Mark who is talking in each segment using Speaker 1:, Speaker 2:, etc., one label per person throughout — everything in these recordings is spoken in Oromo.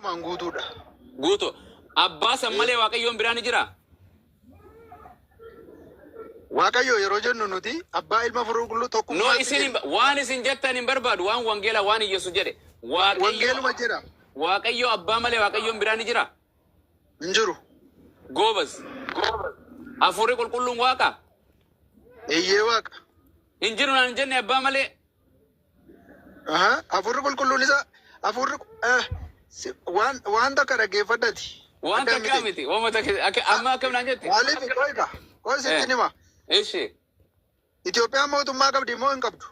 Speaker 1: Maan guutuudha.
Speaker 2: Guutu. Abbaa san malee Waaqayyoon biraa ni jiraa?
Speaker 1: Waaqayyo yeroo jennu nuti abbaa ilma hafuura qulqulluu
Speaker 2: No
Speaker 1: tokkummaatti
Speaker 2: isin hin
Speaker 1: jenna.
Speaker 2: waan isin jettan hin barbaadu waan wangeela waan Iyesus jedhe. Waaqayyo
Speaker 1: Wangeeluma jedha.
Speaker 2: Waaqayyo abbaa malee Waaqayyoon biraa ni jiraa?
Speaker 1: Hin jiru.
Speaker 2: Goobas. Hafuurri qulqulluun waaqa?
Speaker 1: Eeyyee waaqa.
Speaker 2: Hin jiru naan hin jenne abbaa malee.
Speaker 1: Aha, hafuurri qulqulluun isa hafuurri eh, si- waan waan takka dhaggeeffadhati.
Speaker 2: Waan
Speaker 1: Adda
Speaker 2: takkaa
Speaker 1: miti.
Speaker 2: miti. Waan takka akka amma akkam naan jette?
Speaker 1: Maaliif qoy ka? Qoy sitti hima.
Speaker 2: Ishi.
Speaker 1: Itoophiyaan mootummaa qabdi moo hin qabdu?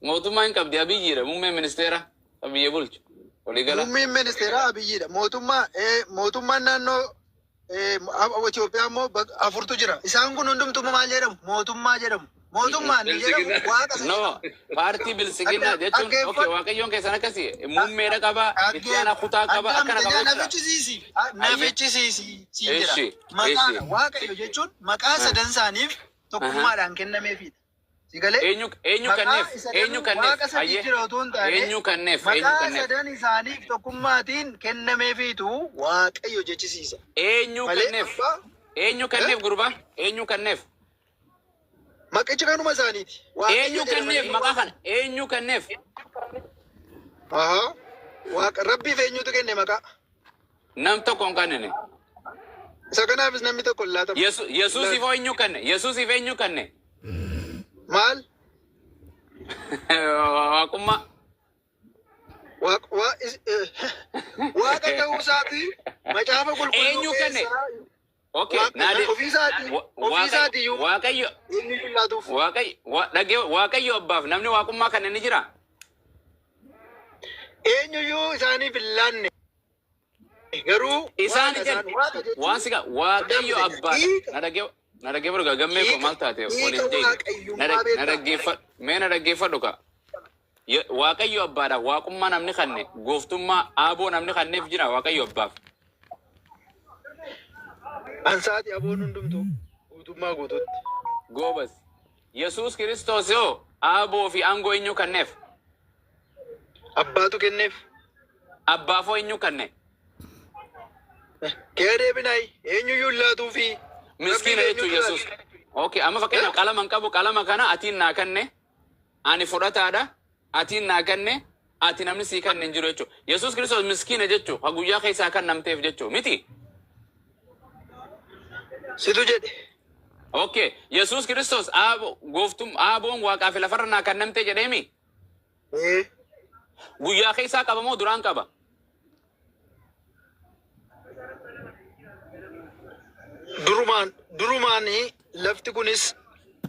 Speaker 2: Mootummaa hin qabdi Abiyyiidha muummeen ministeera kan biyya bulchu. Waliigala.
Speaker 1: Muummeen ministeeraa Abiyyiidha. Mootummaa eh, mootummaan naannoo eh, Itoophiyaa immoo afurtu jira. Isaan kun hundumtuu maal jedhamu? Mootummaa jedhamu. Mootummaan ni jedhamu
Speaker 3: Biltsiginnaa.
Speaker 1: waaqa isa
Speaker 2: No,
Speaker 1: jedhamu.
Speaker 2: paartii biltsiginnaa jechuun okay
Speaker 1: Dhaggeeffadhu.
Speaker 2: waaqayyoon keessan akkasi muummeedha qaba, itti aanaa kutaa qaba, akkana
Speaker 1: Addaamte
Speaker 2: qaba
Speaker 1: na
Speaker 2: jechuudha.
Speaker 1: fichisiisi. Na
Speaker 2: Ayyee.
Speaker 1: fichisiisi siin jedha.
Speaker 2: Ishi,
Speaker 1: Maqaadha.
Speaker 2: ishi.
Speaker 1: Waaqayyo jechuun maqaa sadan isaaniif tokkummaadhaan kennameefidha. Si galee?
Speaker 2: Eenyu eenyu
Speaker 1: Maqaa
Speaker 2: kenneef?
Speaker 1: isa
Speaker 2: Eenyu
Speaker 1: danuu
Speaker 2: kenneef?
Speaker 1: waaqa sadii
Speaker 2: Ayyee.
Speaker 1: jira otoo hin taane
Speaker 2: Eenyu kenneef? Eenyu
Speaker 1: maqaa
Speaker 2: kenneef?
Speaker 1: sadan isaaniif tokkummaatiin kennameefiitu Waaqayyo jechisiisa.
Speaker 2: Eenyu
Speaker 1: Malee
Speaker 2: kenneef?
Speaker 1: abbaa
Speaker 2: Eenyu
Speaker 1: eh?
Speaker 2: kenneef gurbaa? Eenyu kenneef?
Speaker 1: Maqichi kanuma isaaniiti. Waaqayyo
Speaker 2: Eenyu kenneef
Speaker 1: jedhamanii
Speaker 2: maqaa kana? Eenyu kenneef?
Speaker 1: Ahaa. Waaqa rabbiif eenyutu kenne maqaa?
Speaker 2: Nam tokko hin kennine.
Speaker 1: Isa kanaafis namni tokko hin laatamu. Hin
Speaker 2: Yesuusiif
Speaker 1: laatu.
Speaker 2: eenyu kenne? Yesuusiif eenyu kenne?
Speaker 1: Maal?
Speaker 2: Waaqummaa.
Speaker 1: Waaqa waa- is- eh, Waaqa ta'uu isaati macaafa qulqulluu
Speaker 2: Eenyu kenne?
Speaker 1: keessaa
Speaker 2: Okay,
Speaker 1: waaqa
Speaker 2: naade
Speaker 1: ofii isaatii ofii isaatii iyyuu
Speaker 2: Waaqayyo
Speaker 1: eenyuyyuu hin laatuuf.
Speaker 2: Waaqayyo dhagee Waaqayyo abbaaf namni waaqummaa kenne ni jira.
Speaker 1: Eenyuyyuu isaaniif hin laanne garuu
Speaker 2: Isaan
Speaker 1: waaqa
Speaker 2: jedhe
Speaker 1: isaan waaqa
Speaker 2: waan
Speaker 1: jechuun
Speaker 2: siga Waaqayyo
Speaker 1: addaamte
Speaker 2: abbaadha.
Speaker 1: hiika
Speaker 2: Na dhagee na dhagee barga gammee koo
Speaker 1: hiika
Speaker 2: maal taate
Speaker 1: hiika
Speaker 2: waliin jeeyne. Na
Speaker 1: waaqayyummaa
Speaker 2: na
Speaker 1: beektaa.
Speaker 2: dhaggeeffadhu mee na dhaggeeffadhu ka. Waaqayyo abbaadha. Waaqummaa namni kenne gooftummaa aaboo namni kenneef jira Waaqayyo abbaaf.
Speaker 1: Ansaati aboon hundumtuu guutummaa guutuutti.
Speaker 2: Goobas. Yesuus Kiristoos yoo aaboo fi aangoo eenyu kenneef?
Speaker 1: Abbaatu kenneef.
Speaker 2: Abbaafoo eenyu kenne?
Speaker 1: Kee deebinaayi eenyuyyuu hin laatuufi
Speaker 2: Miskiina
Speaker 1: rabbiif
Speaker 2: jechuun
Speaker 1: eenyutu
Speaker 2: Yesuus.
Speaker 1: laata?
Speaker 2: Okay, amma
Speaker 1: Eh?
Speaker 2: fakkeenyaaf qalama hin qabu qalama kana atiin naa kenne ani fudhataadha atiin naa kenne ati namni sii kenne hin jiru jechuudha. Yesuus Kiristoos miskiina jechuudha. Ha guyyaa keessaa kan namteef jechuudha. Miti?
Speaker 1: Situ jedhe.
Speaker 2: Okay, Yesuus Kiristoos aabo gooftum aaboon waaqaa fi lafarra naa kennamte jedheemi.
Speaker 1: Ee.
Speaker 2: Guyyaa keessaa qaba moo duraan qaba?
Speaker 1: Durumaan durumaan lafti kunis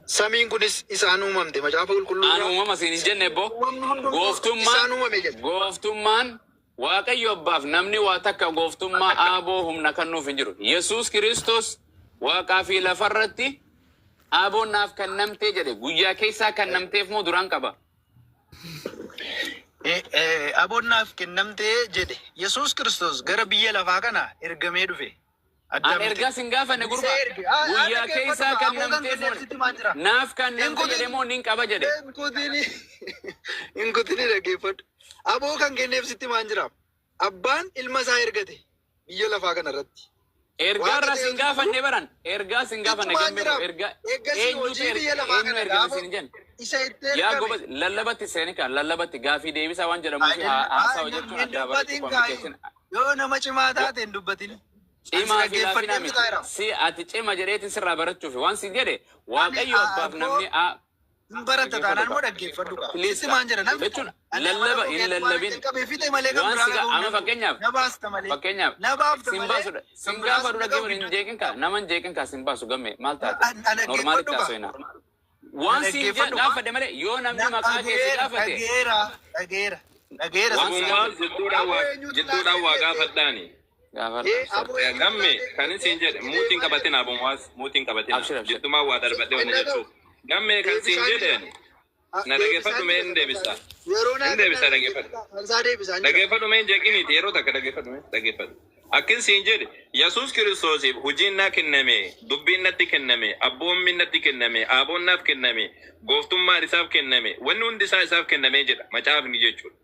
Speaker 1: samiin kunis isaan uumamte macaafa qulqulluu
Speaker 2: Aan
Speaker 1: irraa
Speaker 2: uumama siin hin jenne bo.
Speaker 1: uumamni hundumtuu
Speaker 2: Gooftummaan
Speaker 1: isaan uumame jedha.
Speaker 2: gooftummaan Waaqayyo abbaaf namni waa takka gooftummaa aaboo humna kennuuf hin jiru. Yesuus Kiristoos waaqaa fi lafarratti aaboon naaf kennamtee jedhe guyyaa keessaa kennamteef moo duraan qaba?
Speaker 1: Aboon naaf kennamtee jedhe. Yesuus Kiristoos gara biyya lafaa kana ergamee dhufe.
Speaker 2: An
Speaker 1: Addaamte.
Speaker 2: ergaa sin gaafanne
Speaker 1: Isa
Speaker 2: gurbaa.
Speaker 1: erge. Ah, ah,
Speaker 2: Guyyaa
Speaker 1: dhaggeeffadhu
Speaker 2: keessaa
Speaker 1: kaa. Aboo kan
Speaker 2: kennamteef
Speaker 1: kenneef
Speaker 2: moo
Speaker 1: sitti maan jira.
Speaker 2: naaf
Speaker 1: Hin
Speaker 2: kennamte jedhe
Speaker 1: kutin.
Speaker 2: moo nin qaba jedhe?
Speaker 1: Hin kutini. Hin kutini dhaggeeffadhu. Aboo kan kenneef sitti maan jira. Abbaan ilma isaa ergate biyya lafaa kana irratti.
Speaker 2: Ergaa
Speaker 1: Waaqa
Speaker 2: irraa
Speaker 1: ta'e
Speaker 2: sin
Speaker 1: utuu
Speaker 2: gaafanne baran. Ergaa sin
Speaker 1: sitti
Speaker 2: gaafanne
Speaker 1: maan
Speaker 2: gammee
Speaker 1: jira.
Speaker 2: koo ergaa
Speaker 1: Eeggasii
Speaker 2: eenyutu
Speaker 1: hojii
Speaker 2: erge
Speaker 1: biyya lafaa
Speaker 2: eenyu
Speaker 1: kana
Speaker 2: ergame
Speaker 1: gaafa
Speaker 2: sin hin jenne.
Speaker 1: isa itti
Speaker 2: Yaa
Speaker 1: ergame.
Speaker 2: gobas lallabatti seeni kaa lallabatti gaafii deebisaa waan jedhamuu fi haasawa jechuun
Speaker 1: Hin
Speaker 2: addaa barachuu
Speaker 1: dubbatin kaayi.
Speaker 2: communication
Speaker 1: Yoo nama cimaa taate hin dubbatin. Ani si
Speaker 2: cimaa fi laafinaa
Speaker 1: dhaggeeffadhee
Speaker 2: miti.
Speaker 1: fixaa jira.
Speaker 2: Si ati cima jedheetin sirraa barachuufi waan si jedhe
Speaker 1: Ani
Speaker 2: Waaqayyo abbaaf
Speaker 1: abboo
Speaker 2: namni a
Speaker 1: hin baratta
Speaker 2: dhaggeeffadhu
Speaker 1: taanaan immoo
Speaker 2: kaa.
Speaker 1: dhaggeeffadhu kaa.
Speaker 2: Please
Speaker 1: Sitti
Speaker 2: kaa.
Speaker 1: maan jira namni
Speaker 2: Jechuun
Speaker 1: ani amala
Speaker 2: lallaba
Speaker 1: koo
Speaker 2: hin
Speaker 1: keessatti waan
Speaker 2: lallabin
Speaker 1: jalqabee fixe malee kan
Speaker 2: waan
Speaker 1: biraa
Speaker 2: si
Speaker 1: dhaga'uu hin
Speaker 2: amma
Speaker 1: danda'u.
Speaker 2: fakkeenyaaf
Speaker 1: Na baasta malee.
Speaker 2: fakkeenyaaf
Speaker 1: Na baafta
Speaker 2: sin
Speaker 1: malee
Speaker 2: baasudha
Speaker 1: kan
Speaker 2: sin
Speaker 1: biraa
Speaker 2: gaafa
Speaker 1: sin
Speaker 2: dura
Speaker 1: dhaga'uu
Speaker 2: geeman
Speaker 1: hin
Speaker 2: hin jeeqin kaa
Speaker 1: danda'u.
Speaker 2: nama hin jeeqin kaa sin baasu gamme maal taate
Speaker 1: An
Speaker 2: normaalitti
Speaker 1: dhaggeeffadhu kaa.
Speaker 2: haasofina.
Speaker 1: Na
Speaker 2: Waan siin
Speaker 1: dhaggeeffadhu kaa.
Speaker 2: gaafadhe malee yoo namni
Speaker 1: Na
Speaker 2: maqaa kee si
Speaker 1: dhageera
Speaker 2: gaafate
Speaker 1: dhageera dhageera dhageera
Speaker 2: waan
Speaker 1: sitti
Speaker 2: siin
Speaker 1: maan
Speaker 3: Abumaas
Speaker 1: jira.
Speaker 3: jidduudhaan
Speaker 1: Aboo
Speaker 3: waa
Speaker 1: eenyutu
Speaker 3: jidduudhaan
Speaker 1: laatee
Speaker 3: waa
Speaker 1: jettee?
Speaker 3: gaafadhaani.
Speaker 2: gaafadha
Speaker 1: Ee
Speaker 2: abshir.
Speaker 1: aboo eenyutu
Speaker 3: Gamme
Speaker 1: laatee
Speaker 3: kan
Speaker 1: jettee?
Speaker 3: isin jedhe
Speaker 1: Sitti
Speaker 3: muutiin
Speaker 1: deemaa jira.
Speaker 3: qabatina abumaas muutiin qabatina
Speaker 2: Abshir abshir.
Speaker 3: jiddumaan waa darbadhe
Speaker 1: Hin
Speaker 3: wanni
Speaker 1: dhaga'u.
Speaker 3: jechuuf. Gamme kan siin
Speaker 1: Deebisaan jira.
Speaker 3: jedheen na
Speaker 1: Deebisaan
Speaker 3: dhaggeeffadhu mee
Speaker 1: jira
Speaker 3: hin
Speaker 1: sagantaa.
Speaker 3: deebista.
Speaker 1: Yeroo naa
Speaker 3: Hin deebista
Speaker 1: kennan
Speaker 3: dhaggeeffadhu.
Speaker 1: kansaa deebisaan jira.
Speaker 3: Dhaggeeffadhu mee hin jeeqiniiti yeroo takka dhaggeeffadhu mee dhaggeeffadhu. Akkin siin jedhe Yesuus Kiristoosiif hojiin naa kenname, dubbiin natti kenname, abboommiin natti kenname, aaboon naaf kenname, gooftummaan isaaf kenname, wanni hundi isaa isaaf kenname jedha macaafni jechuudha.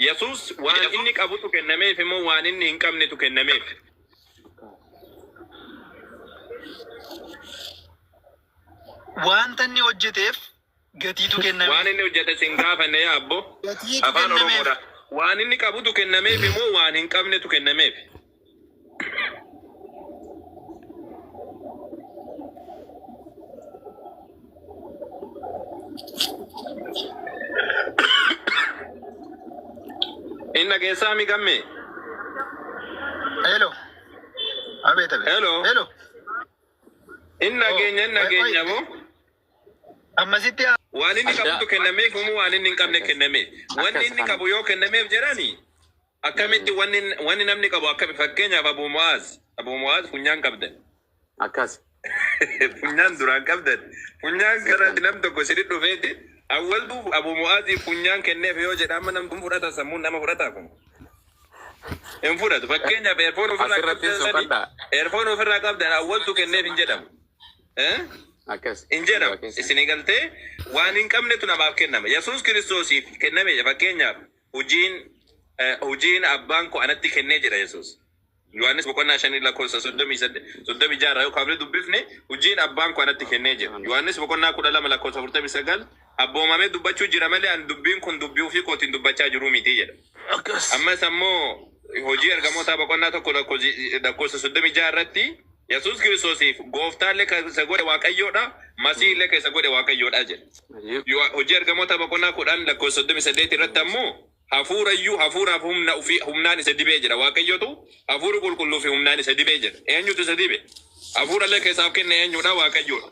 Speaker 3: Yesuus waan inni qabutu kennameef immoo waan inni hin qabnetu kennameef.
Speaker 1: Wanta inni hojjeteef gatiitu
Speaker 3: Waan
Speaker 1: kennameef.
Speaker 3: inni hojjete sin gaafanne yaa abbo.
Speaker 1: Gatiitu
Speaker 3: Afaan
Speaker 1: kennameef.
Speaker 3: Oromoodha. Waan inni qabutu kennameef immoo waan hin qabnetu kennameef. Inni dhageessaa mi gamme?
Speaker 1: Hello. Abeet abeet.
Speaker 3: Hello.
Speaker 1: Hello.
Speaker 3: Inni dhageenya inni dhageenya moo?
Speaker 1: Ammasitti
Speaker 3: Waan inni
Speaker 2: Adda-
Speaker 3: qabutu kennameef immoo waan inni hin qabne kennameef. Wanni
Speaker 2: Akkas
Speaker 3: inni
Speaker 2: kana.
Speaker 3: qabu yoo kennameef jedhani akkamitti wanni wanni namni qabu akkami fakkeenyaaf Abu Mu'aaz Abu Mu'aaz funyaan qabdan.
Speaker 2: Akkas.
Speaker 3: Funyaan duraan qabdan. Funyaan gara nam tokko sirri dhufeeti awwaltu Abu Mu'aaziif funyaan kenneef yoo jedha amma namni kun fudhata sammuun nama fudhataa kun. Hin fudhatu fakkeenyaaf eerfoon ofirraa
Speaker 2: Asirratti
Speaker 3: qabdan sani
Speaker 2: soqadhaa.
Speaker 3: eerfoon ofirraa qabdan awwaltu kenneef hin jedhamu. Eh?
Speaker 2: Akkas.
Speaker 3: Hin jedhamu. Isinii galtee waan hin qabnetu namaaf kennama. Yesuus Kiristoosiif kenname fakkeenyaaf hojiin hojiin abbaan koo anatti kennee jedha Yesuus. Yohaannis boqonnaa shanii lakkoofsa 36 yoo kaafnee dubbifne hojiin abbaan koo anatti kennee jira. Yohaannis boqonnaa 12 lakkoofsa 49 abboomamee dubbachuu jira malee ani dubbiin kun dubbii ofii kootiin dubbachaa jiruu miti jedha.
Speaker 2: Akkas.
Speaker 3: Ammas ammoo hojii ergamootaa boqonnaa 1 lakkoofsa 36 irratti Yesuus Kiristoosiif gooftaallee kan isa godhe Waaqayyoodha, Masiihillee kan isa godhe Waaqayyoodha jedha. Hojii ergamoota boqonnaa 10 lakkoofsa 38 irratti ammoo hafuurayyuu hafuuraaf humna ofii humnaan isa dibee jedha. Waaqayyotu hafuura qulqulluu fi humnaan isa dibee jedha. Eenyutu isa dibe? Hafuurallee keessaaf kenne eenyudha? Waaqayyoodha.